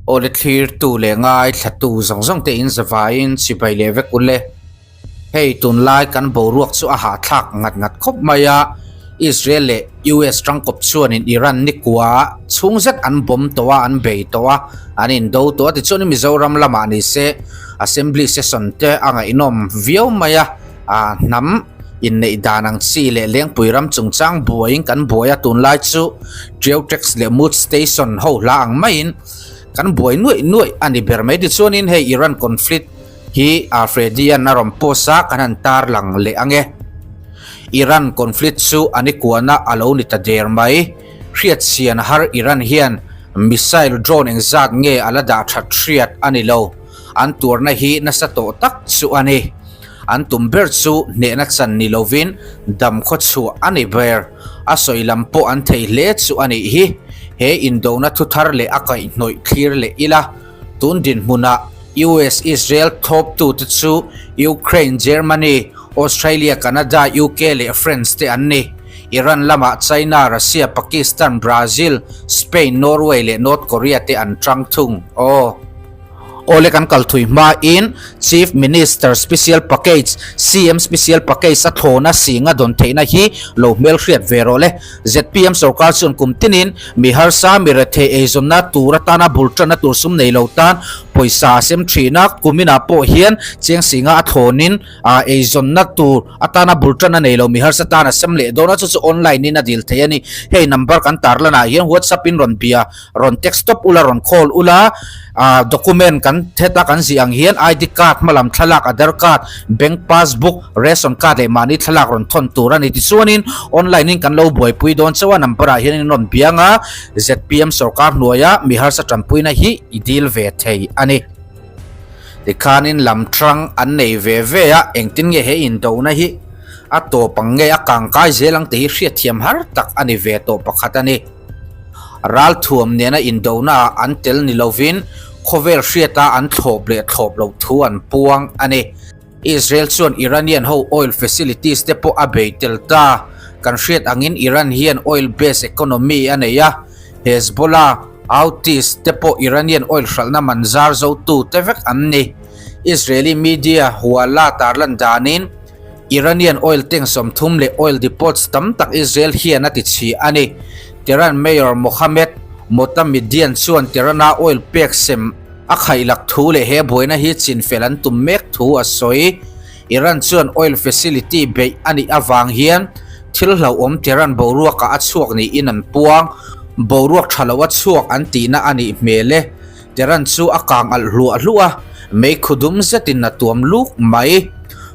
Awle thlirtu leh ngaithlatu zawng zawng te in zavaiin chibai leh vek ule. Hei tunlai kan boruak chu a hahthlak ngat ngat khawp mai a, Israel leh US tangkawp chuanin Iran nikua chhung zet an bomb tawh a, an bei tawh a, an indo tawh a tichuanin Mizoram lamah ni se Assembly session te a ngaihnawm viau mai a. A hnam inneih dan ang chi leh Lengpui ram chungchang buaiin kan buai a, tunlai chu Trio Tax leh Mood Station ho hla ang maiin kan buai nuaih nuaih a ni ber mai. Tichuanin hei Iran conflict hi Freddy-a'n a rawn post a, kan han tarlang leh ang e. Iran conflict chu a ni kuana a lo ni ta der mai. Hriatchhian har Iran hian missile drone engzat nge a la dah that hriat a ni lo. An tuarna hi nasa tawh tak chu a ni. An tum ber chu hnehna chan ni lovin dam khaw chhuah a ni ber. A sawi lam pawh an thei hle chu a nih hi. He indona thu thar leh a kaihhnawih thlir leh ila, tun dinhmunah US Israel thlawptute chu Ukraine, Germany, Australia, Canada, UK leh France te an ni. Iran lamah China, Russia, Pakistan, Brazil, Spain, Norway leh North Korea te an tang thung. Aw. Awle kan kal thui hmain Chief Minister Special Package, CM Special Package a thlawna singa dawn theihna hi lo hmelhriat ve rawh le. Zpm sorkar chuan kum tinin mi harsa, mi rethei eizawnna tur atana bul tanna tur sum nei lo tan pawisa a sem thin a, kuminah pawh hian cheng singa a thlawnin eizawnna tur atana bul tanna nei lo mi harsa tan a sem leh dawn a, chu chu online in a dil thei a ni. Hei number kan tarlanah hian WhatsApp in rawn bia. Rawn text tawp ula, rawn call ula, ah document kan heta kan zih ang hian ID card hmalam thlalak, Aadhar card, bank passbook, ration card leh mahni thlalak rawn thawn tur a ni. Tichuanin online in kan lo buaipui dawn chauh a, number ah hian in rawn biang a, zpm sorkar hnuaia mi harsa tanpuina hi i deal ve thei a ni. Tikhanin lam hrang an nei ve ve a, engtin nge he indona hi a tawp ang nge a kangkai zel ang tih hi hriatthiam har tak a ni ve tawh pakhat a ni. Ralthuam nena indonaah an tel ni lovin khawvel hriata an thlawp leh thlawp loh thu an puang a ni. Israel chuan Iranian ho oil facilities te pawh a bei tel ta. Kan hriat angin Iran hian oil based economy a nei a, Hezbollah, Houthis te pawh Iranian oil hralhna man zar zotu te vek an ni. Israeli media Huala tarlan danin, Iranian oil tank 30 leh oil depots tam tak Israel hian a ti chhi a ni. Tehran Mayor Mohammed Motamidian chuan Tehran-a oil pek sem a khaihlak thu leh he buaina hi chinfel an tum mek thu a sawi. Iran chuan oil facility beih a nih avang hian thil hlauhawm Tehran boruakah a chhuak niin an puang. Boruak tha lo a chhuak an tihna a nih hmel e. Tehran chu a kang alh hluah hluah a, mei khu dum zetin a tuam luk mai.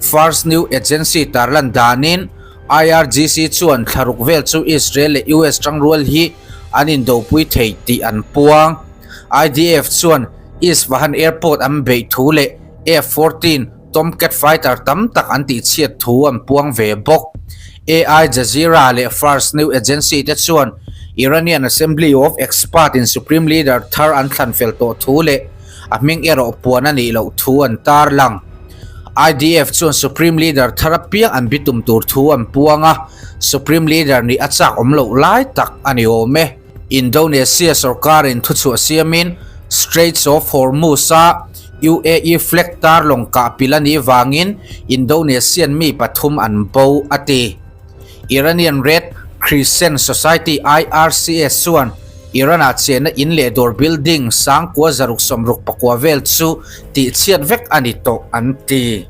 Fars New Agency tarlan danin IRGC chuan thlaruk vel chu Israel leh US tangrual hi an indopui thei tih an puang. IDF chuan Isfahan Airport an beih thu leh F-14 Tomcat fighter tam tak an tihchhiat thu an puang ve bawk. AI Jazeera leh Fars New Agency te chuan Iranian Assembly of Expert in Supreme Leader thar an thlan fel tawh thu leh a hming erawh puan a nih loh thu an tarlang. IDF chuan Supreme Leader thar apiang an bitum tur thu an puang a, Supreme Leader nih a chak awm loh lai tak a ni awm e. Indonesia sorkarin thuchhuah siamin Straits of Hormuz-a UAE flag tar lawng kah pil a nih vangin Indonesian mi pathum an bo a ti. Iranian Red Crescent Society, IRCS, chuan Iran-ah chenna in leh dawr building sangkua zaruk sawmruk pakua vel chu tihchhiat vek a ni tawh an ti.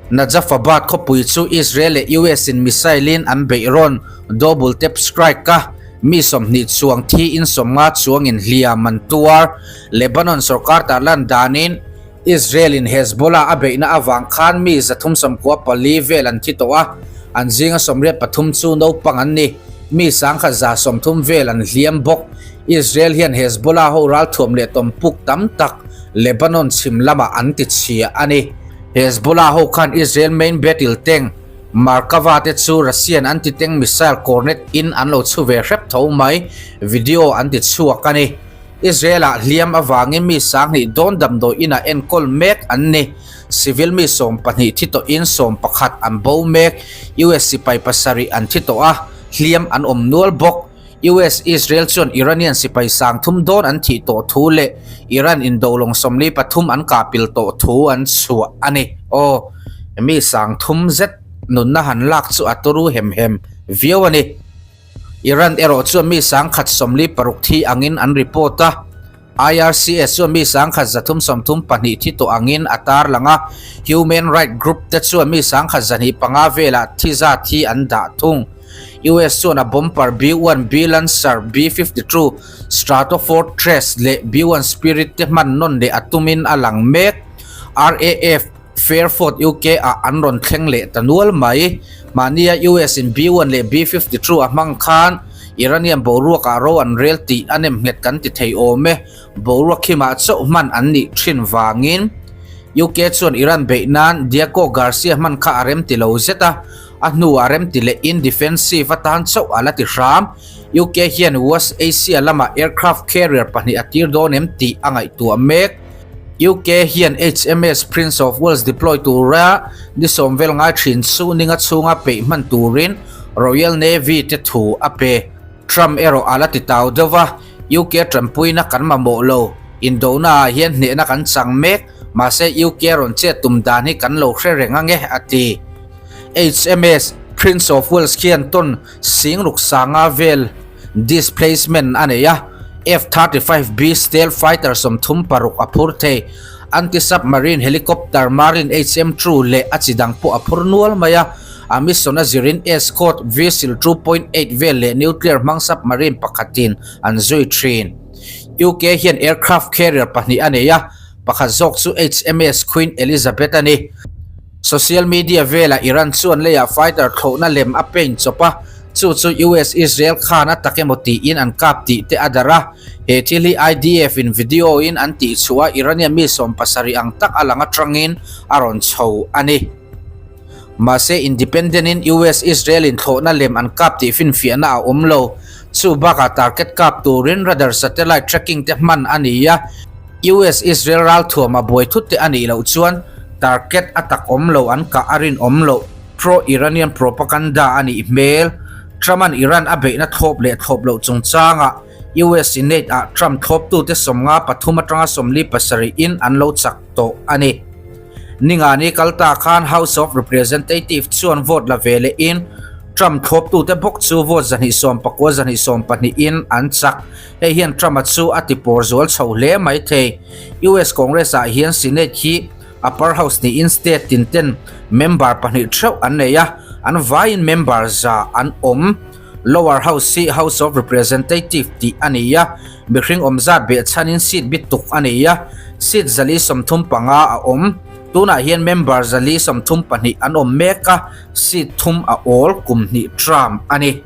Najafabad khawpui chu Israel leh US in missile in an beih rawn double tap strike a, mi 20 chuang thi in 50 chuang in hliam an tuar. Lebanon sorkar tarlan danin Israel in Hezbollah a beihna avang khan mi 394 vel an thi tawh a, an zinga 83 chu naupang an ni. Mi 1,130 vel an hliam bawk. Israel hian Hezbollah ho ralthuam leh tawmpuk tam tak Lebanon chhim lamah an ti chhia a ni. Hezbollah ho khan Israel main battle tank Merkava te chu Russian anti-tank missile Kornet in an lo chhu ve hrep tho mai, video an ti chhuak a ni. Israel ah hliam avangin mi 2000 dawn damdawi inah enkawl mek an ni. Civil mi 12 thi tawhin 11 an bo mek. US sipai pasarih an thi tawh a, hliam an awm nual bawk. US Israel chuan Iranian sipai 3000 dawn an thih tawh thu leh Iran indolawng 43 an kah pil tawh thu an chhuah a ni. Aw, mi 3000 zet nunna han lak chu a turu hem hem viau a ni. Iran erawh chuan mi 1046 thi angin an report a. IRCS chuan mi 1332 thi tawh angin a tarlang a, human right group te chuan mi 1205 velah thi zat hi an dah thung. US chuan a bomber B-1B Lancer, B-52 Stratofortress leh B-1 Spirit te hman nawn leh a tumin a lang mek. RAF Fairford, UK ah an rawn thleng leh ta nual mai. Mahnia US in B-1 leh B-52 a hmang khan Iranian boruak ah ro an rel tih a nem nghet kan ti thei awm e. Boruak khimah chauh hman an nih thin vangin UK chuan Iran beih nan Diego Garcia hman kha a rem ti lo zet a, a hnu a rem ti leh in defensive atan chauh a la ti hram. UK hian West Asia lamah aircraft carrier pahnih a tir dawn em tih a ngaihtuah mek. UK hian HMS Prince of Wales deploy tura ni sawm vel ngai thin chu ninga chhunga peih hman turin Royal Navy te thu a pe. Trump erawh a la ti tau deuh a, UK tanpuina kan mamawh lo, indona ah hian hnehna kan chang mek, mahse UK rawn chet tum dan hi kan lo hre reng ange, a ti. HMS Prince of Wales khian tawn sing ruk sanga vel displacement a nei a, F-35B stealth fighter 36 a phur thei. Anti-submarine helicopter Marlin HM-2 leh a chi dang pawh a phur nual mai a, a mission a zirin escort vessel 2.8 vel leh nuclear hmang submarine pakhatin an zui thin. UK hian aircraft carrier pahnih a nei a, pakhat zawk chu HMS Queen Elizabeth a ni. Social media velah Iran chuan leiah fighter thlawhna lem a paint chawp a, chu chu US Israel khan a tak emaw tiin an kap tih te a darh a. He thil hi IDF in video in an tih chhuah a Iranian mi 70 ang tak a lang atangin a rawn chho a ni. Mahse independent in US Israel in thlawhna lem an kap tih finfiahna a awm lo. Chu bakah target kap turin radar satellite tracking te hman a ni a. US Israel ralthuam a buai thut te a nih loh chuan target a tak awm lo an kah a rinawm loh pro-Iranian propaganda a nih hmel. Trump-a'n Iran a beihna thlawp leh thlawp loh chungchangah US Senate ah Trump thlawptute 53 atanga 47 in an lo chak tawh a ni. Ningani kalta khan House of Representative chuan vote la ve leh in Trump thlawptute bawk chu vote 299 212 in an chak. Hei hian Trump-a chu a ti pawr zual chho hle mai thei. US Congress ah hian Senate hi upper house niin state tin ten member pahnih theuh an nei a, an vaiin member za an awm. Lower house hi House of Representative tih a ni a, mihring awm zat beh chhanin seat bi tuk a nei a, seat 435 a awm. Tunah hian member 432 an awm mek a, seat thum a awl kum hnih term a ni.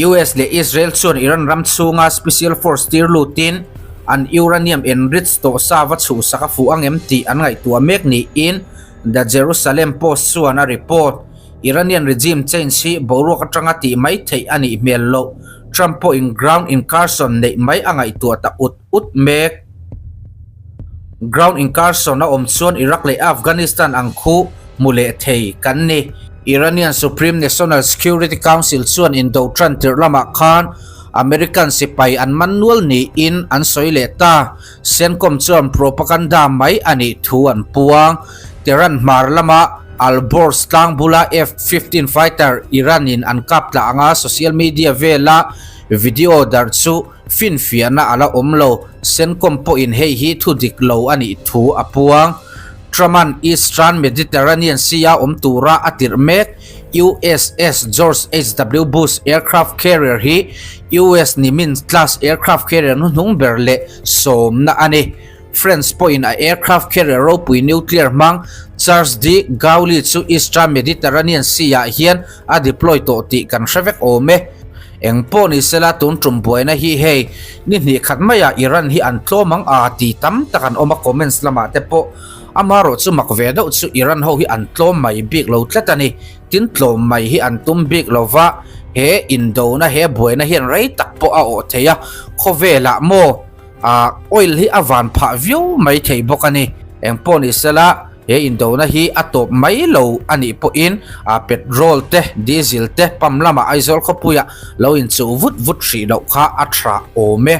US leh Israel chuan Iran ram chhunga special force tir lutin an uranium enrich tawh sa va chhuhsak a fuh ang em tih an ngaihtuah mek niin The Jerusalem Post chuan a report. Iranian regime change hi boruak atanga tih mai theih a nih hmel loh. Trump pawhin ground incursion neih mai a ngaihtuah ta ut ut mek. Ground incursion a awm chuan Iraq leh Afghanistan ang khu hmu leh thei kan ni. Iranian Supreme National Security Council chuan indo tan tirh lamah khan American sipai an man nual niin an sawi leh ta. CENTCOM chuan propaganda mai a nih thu an puang. Tehran hmar lama Alborz tlang bula F-15 fighter Iran in an kap tlah anga social media vela video darh chu finfiahna a la awm lo. CENTCOM pawhin hei hi thu dik lo a nih thu a puang. Trump-a'n Eastern Mediterranean Sea-a awm tura a tirh mek USS George HW Bush aircraft carrier hi US Nimitz class aircraft carrier hnuhnung ber leh sawmna a ni. France pawhin a aircraft carrier ropui nuclear hmang Charles de Gaulle chu Eastern Mediterranean Sea-ah hian a deploy tawh tih kan hre vek awm e. Eng pawh ni sela tun tum buaina hi hei ni hnih khat maiah Iran hi an tlawm ang a ti tam tak an awm a comments lamah te pawh amarawh chu mak ve deuh chu Iran ho hi an tlawm mai bik lo tlat a ni. Tin tlawm mai hi an tum bik lova he indona he buaina hian rei tak pawh a awh thei a khawvelah maw ah oil hi a van phah viau mai thei bawk a ni. Eng pawh ni sela. He indona hi a tawp mai lo a nih pawhin petrol te, diesel te pump lamah Aizawl khawpuiah lo inchuh vut vut hrih loh kha a tha awm e.